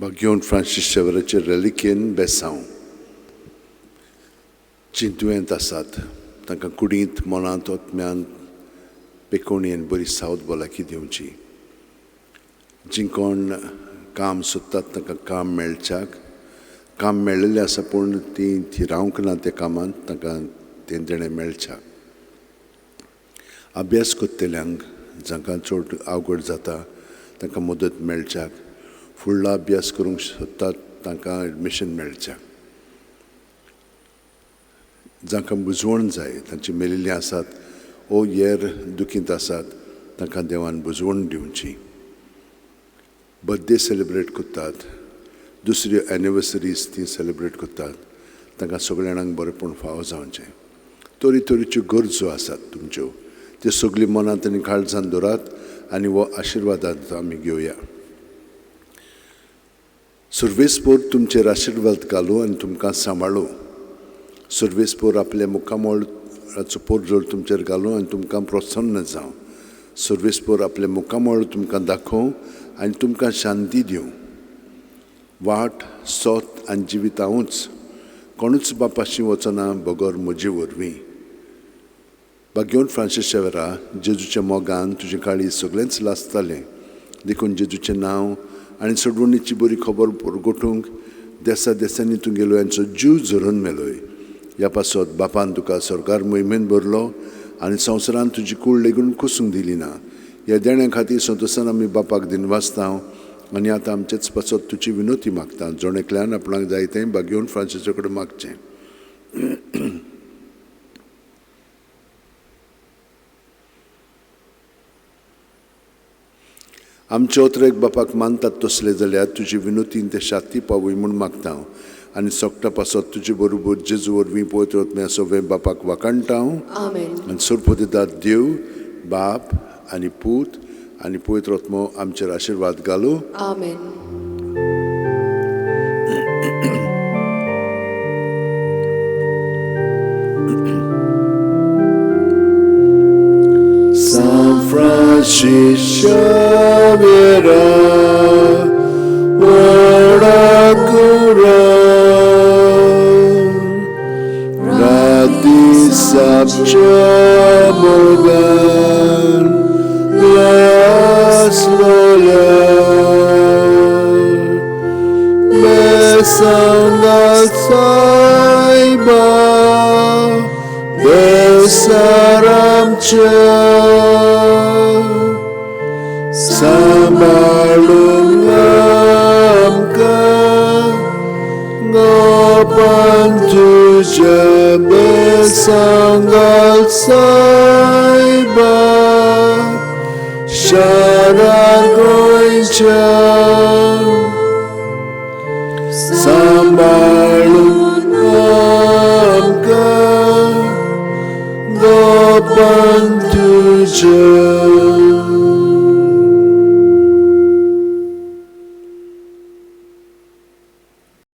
बाग्योन Francis शेवराचे रेलिकेन बेसांव जीं दुयेंत आसात तांकां कुडींत, मनांत, आत्म्यांत पेकोणयेन बरी सावत भलायकी दिवची. जीं कोण काम सोदतात तांकां काम मेळच्याक, काम मेळिल्लें आसा पूण तीं थिरावंक ना त्या कामांत, तांकां तें देणें मेळच्याक. अभ्यास करतल्यांक जांकां चड अवघड जाता तांकां मदत मेळच्याक, फुडलो अभ्यास करूंक सोदतात तांकां एडमिशन मेळच्याक. जांकां बुजवण जाय, तांची मेलिल्लीं आसात ओ येर दुखींत आसात तांकां देवान बुजवण दिवची. बर्थडे सेलिब्रेट करतात, दुसऱ्यो एनिवर्सरीज ती सेलिब्रेट करतात, तांकां सगळ्या जाणांक बरेंपण फावो जावचें. तरी तरेच्यो गरजो आसात तुमच्यो, त्यो सगळ्यो मनांत आनी काळजान दवरात आनी हो आशिर्वादांत आमी घेवया. सर्वेस्पोर तुमचेर आशिर्वाद घालूं आनी तुमकां सांबाळूं. सर्वेस्पोर आपल्या मुखामळाचो पोरजोळ तुमचेर घालूं आनी तुमकां प्रसन्न जावं. सर्वेस्पोर आपल्या मुखामळ तुमकां दाखोवं आनी तुमकां शांती दिवं. वाट, सोत आनी जिवीत हांवूच, कोणूच बापाशी वचना बगर म्हजे वरवीं. बागेवन फ्रांसीस शेवरा, जेजूच्या मोगान तुजें काळीज सगळेंच लासतालें, देखून जेजूचें नांव आनी सोडवणीची बरी खबर परगटूंक देसा देसांनी तूं गेलो यांचो जीव झरोवन मेलोय. ह्या पासत बापान तुका सरकार मोहिमेन भरलो आनी संवसारान तुजी कूड लेगून कुसूंक दिली ना. ह्या देण्या खातीर संतोसान आमी बापाक दिनवासता आनी आतां आमचेच पासत तुजी विनोती मागता. जण एकल्यान आपणाक जाय तें बागेवन फ्रांसीसा कडेन मागचें. आमचे ओतरेक बापाक मानतात तसले जाल्यार तुजी विनोतीन ते शाती पावय म्हूण मागता हांव आनी सोगटा पासत तुजे बरोबर जेजू वरवीं पवित्र आत्म्या सगळें बापाक वाखाणटा हांव. आनी सरपतिदार देव बाप आनी पूत आनी पवित्र आत्मो आमचेर आशिर्वाद घालूं. आमेन. San Francis Xavier, ora cura, rati sapcha mogan, las lola, besangal saiba, besaramcha. Sambalung amka ngopan tuja besanggal saiba sharar goincha. Sambalung amka ngopan tuja.